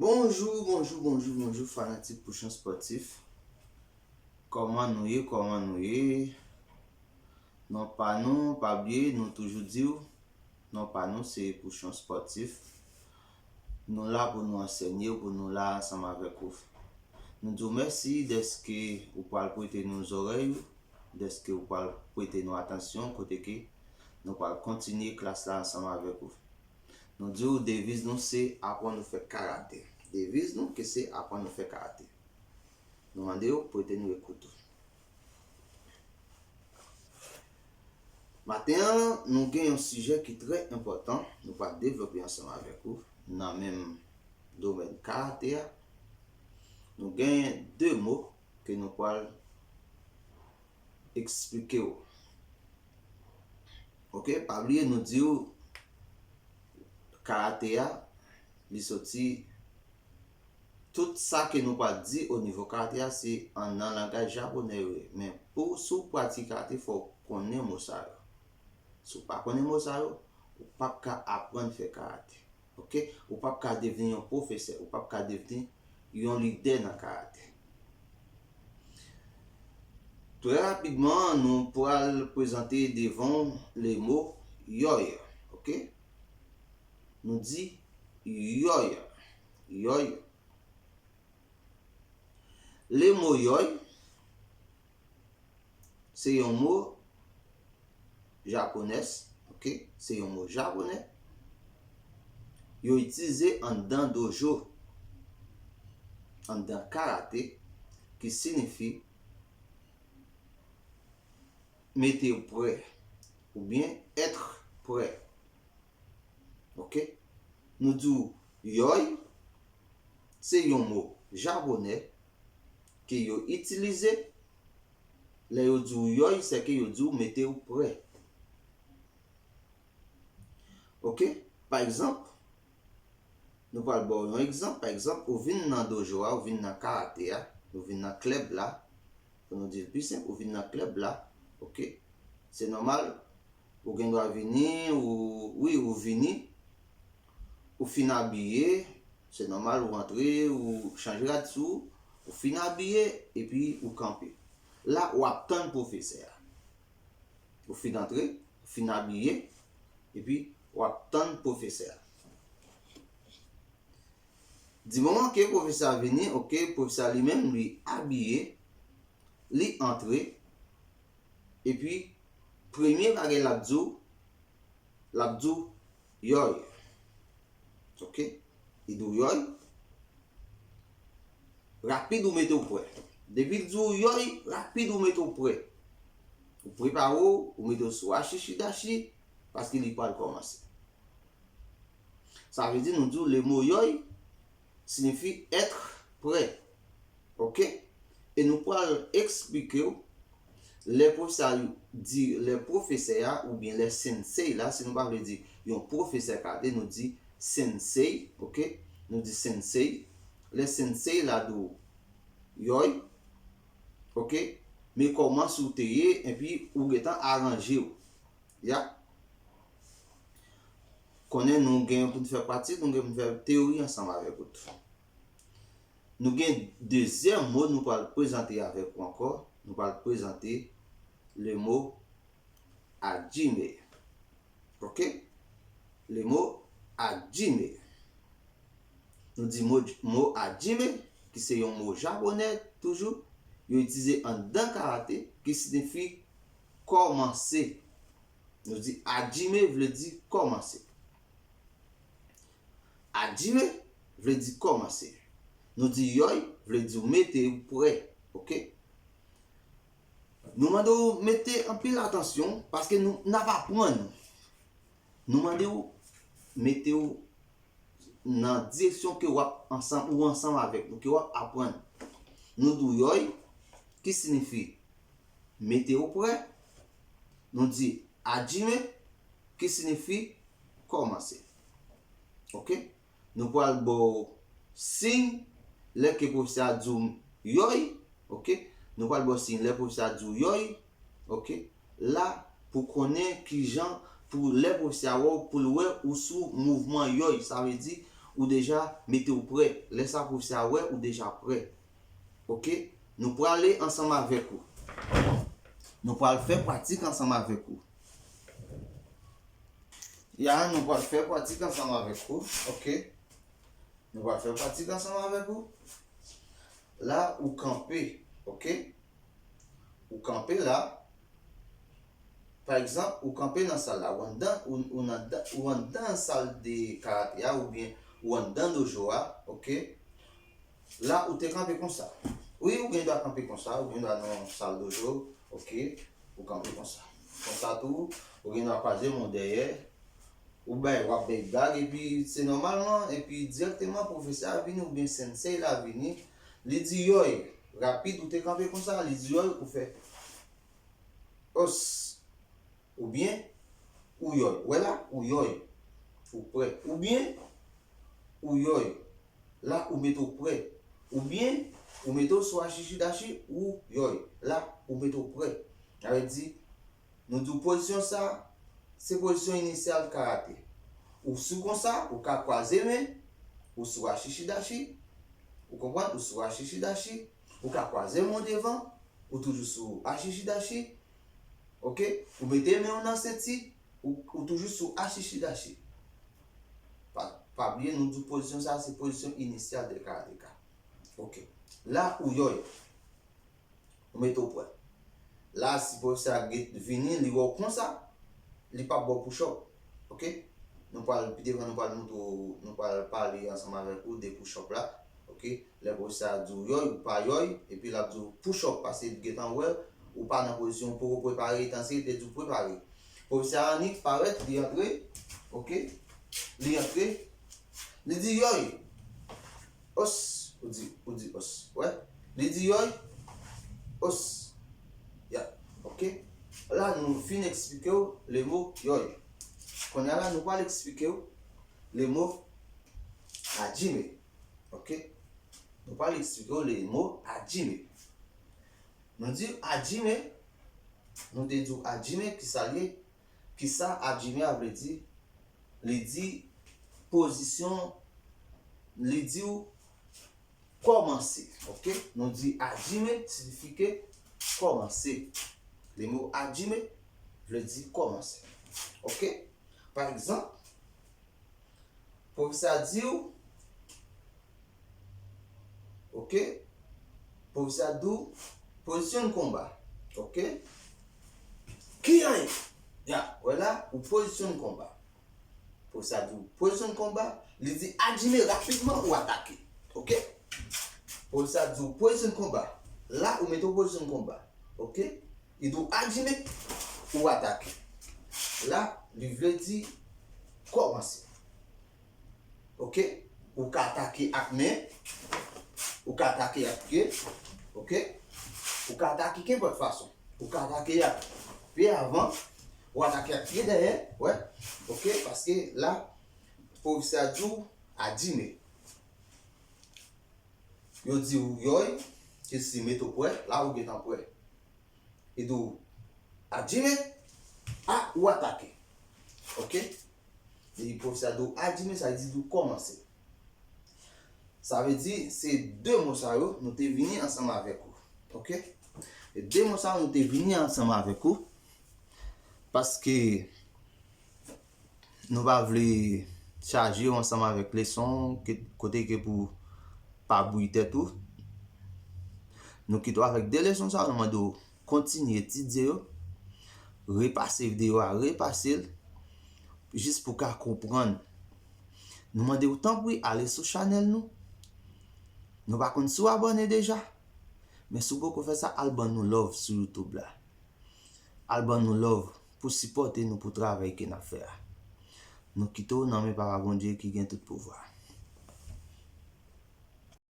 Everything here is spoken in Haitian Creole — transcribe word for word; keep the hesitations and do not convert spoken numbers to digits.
Bonjou, bonjou, bonjou, bonjou, fanatik Pouchon Spòtif. Kòman nou ye, kòman nou ye? Non pa nou, pa bliye, nou toujou di w, non pa nou, se Pouchon Spòtif. Nou la pou nou ansèye w, pou nou la ansanm avèk ou. Nou di w mèsi dèske ou pral prete nou zòrèy ou, dèske ou pral prete nou atansyon, kote ke nou pral kontinye klas la ansanm avèk ou. Nou di w deviz nou se aprann ou fè karate. Deviz nou ke se aprann ou fè karate. Nou mande w prete nou ekout ou. Maten an, nou gen yon sijè ki trè enpòtan, nou pral devlope ansanm avèk ou nan menm domèn karate a. Nou gen de mo ke nou pral eksplike w. Oke, pa bliye nou di w karate a, li soti, tout sa ke nou pral di o nivo karate a, se an nan langaj japonè yo ye. Men pou si w pratike karate, fò w konnen mo sa yo. Si w pa konnen mo sa yo, ou p ap ka aprann fè karate. Oke? Ou p ap ka devni yon pwofesè, ou p ap ka devni yon lidè nan karate. Trè rapidman, nou pral prezante devan w le mo yòy. Oke? Nou di yòy. Yòy. Le mo yòy, se yon mo japonès, oke? Se yon mo japonè. Yo itilize anndan dojo, anndan karate, ki siyifi mete w prè, oubyen être prêt. Oke? Nou di w yòy, se yon mo japonè ke yo itilize. Lè yo di w yòy, se ke yo di w mete w prè. Oke? Pa egzanp, nou pral ba w yon egzanp. Pa egzanp, ou vin nan dojo a, ou vin nan karate a, ou vin nan klèb la, pou nou di l pi senp, ou vin nan klèb la, oke? Se nòmal, ou gen dwa vini, ou, wi, ou vini, ou fin abiye, se nòmal, ou antre, ou chanje rad sou ou, ou fin abiye, epi ou kanpe. La, w ap tann pwofesè a. Ou fin antre, ou fin abiye, epi w ap tann pwofesè a. Di moman ke pwofesè a vini, oke, pwofesè a li menm, li abiye, li antre, epi premye bagay l ap di w, l ap di w yòy. Oke? Li di w yòy. Rapid ou mete w prè. Depi l di w yòy, rapid ou mete w prè. Ou prepare w, ou mete w sou achichidachi, paske li pral kòmanse. Sa vle di nou di w le mo yòy siyifi être prêt. Oke? E nou pral eksplike w lè pwofesè a di, lè pwofesè a oubyen lè sensei la, si nou pa vle di yon pwofesè karate, nou di sensei, oke? Nou di sensei. Lè sensei la di w yòy, oke? Men kòman si w te ye, epi ou gentan aranje w. Ya. Konnen nou gen pou n fè pratik, nou gen pou n fè teyori ansanm avèk ou tou. Nou gen dezyèm mo nou pral prezante avèk ou ankò. Nou pral prezante le mo hajime. Oke? Le mo hajime. Nou di mo, mo hajime, ki se yon mo japonè toujou, yo itilize anndan karate, ki siyifi kòmanse. Nou di hajime vle di kòmanse. Hajime vle di kòmanse. Nou di yòy vle di w mete w prè, oke? Nou mande w mete anpil atansyon paske nou, n ap aprann. Nou mande w mete w nan direksyon ke w ap ansanm, ou ansanm avèk nou, ke w ap aprann. Nou di w yòy, ki siyifi mete w prè. Nou di hajime, ki siyifi kòmanse. Oke? Nou pral ba w siy lè ke pwofesè a di w yòy. Oke? Nou pral ba w siy lè pwofesè a di w yòy. Oke? La, pou konnen kijan, pou lè pwofesè a wè w, pou l wè ou sou mouvman yòy. Sa vle di, ou deja mete w prè. Lè sa pwofesè a wè ou deja prè. Oke? Nou prale ansanm avèk ou. Nou pral fè pratik ansanm avèk ou. Ya, nou pral fè pratik ansanm avèk ou. Oke? Nou pral fè pratik ansanm avèk ou. La, ou kanpe. Oke? Ou kanpe la. Pa egzanp, ou kanpe nan sal la, ou anndan, ou, ou nan, ou anndan sal de karate a, oubyen ou anndan dojo a, oke? La, ou te kanpe konsa. Wi, ou gen dwa kanpe konsa, ou gen dwa nan sal dojo, oke? Ou kanpe konsa. Konsa tou, ou gen dwa kwaze men w dèyè, ou bay, w ap bay blag, epi se nòmalman, epi dirèkteman pwofesè a vini, oubyen sensei la vini, li di yoy, rapid, ou te kanpe konsa, li di yoy, ou fè os. Oubyen, ou yoy. Wè la, ou yoy. Ou prè. Oubyen, ou yoy. La, ou mete w prè. Oubyen, ou mete w sou achichidachi, ou yoy. La, ou mete w prè. Sa vle di, nou di w pozisyon sa, se pozisyon inisyal karate. Ou sou konsa, ou ka kwaze men, ou sou achichidachi, ou konprann, ou sou achichidachi, ou ka kwaze men w devan, ou toujou sou achichidachi, oke? Ou mete men w nan senti, ou, ou toujou sou achichidachi. Pa, pa bliye, nou di w pozisyon sa, se pozisyon inisyal de karateka. Oke. La, ou yoy. Ou mete w prè. La, si pwofesè a gen vini, li wè w konsa, li p ap ba w push up. Oke? Nou pral, pi devan, nou pral montre w, nou pral pale ansanm avèk ou de push up la. Oke? Lè pwofesè a di w yoy, ou pa yoy, epi l ap di w push up, paske li gentan wè ou pa nan pozisyon, ou poko prepare, etan se li te di w prepare. Pwofesè a annik parèt, li antre, oke? Li antre, li di yoy, os, ou di, ou di os, wè? Li di yoy, os, ya, oke? La, nou fin eksplike w le mo yoy. Kounye a la, nou pral eksplike w le mo hajime. Oke? Nou pral eksplike w le mo hajime. Nou di hajime, nou te di w hajime, kisa l ye? Kisa hajime a vle di? Li di pozisyon, li di w kòmanse. Oke? Nou di hajime siyifike kòmanse. Le mo hajime vle di kòmanse. Oke? Pa egzanp, pwofesè a di w, oke? Pwofesè a di w, pozisyon konba, oke? Kiyae! Ya, wè la, ou pozisyon konba. Pwofesè a di w, pozisyon konba, li di hajime rapidman ou atake, oke? Pwofesè a di w, pozisyon konba. La, ou mete w pozisyon konba, oke? Li di w hajime, ou atake. La, li vle di kòmanse. Oke? Ou ka atake ak men, ou ka atake ak pye, oke? Ou ka atake kenpòt fason. Ou ka atake ak pye avan, ou atake ak pye dèyè, wè? Oke? Paske la, pwofesè a di w hajime. Yo di w yoy, ki si mete w prè, la ou gentan prè. Li di w hajime, a, ou atake. Oke? Li pwofesè a di w hajime, sa vle di di w kòmanse. Sa vle di, se de mo sa yo, nou te vini ansanm avèk ou. Oke? E de mo sa yo, nou te vini ansanm avèk ou. Paske nou pa vle chaje w ansanm avèk leson, ke, kote ke pou pa bouyi tèt ou. Nou kite w avèk de leson sa yo, nou mande w kontinye etidye yo, repase videyo a, repase l, jis pou w ka konprann. Nou mande w tanpri ale sou chanèl nou. Nou pa konn si w abòne deja, men si w poko fè sa, al ban nou love sou YouTube la. Al ban nou love pou sipòte nou pou travay ke n ap fè a. Nou kite w nan men Papa Bondye ki gen tout pouvwa.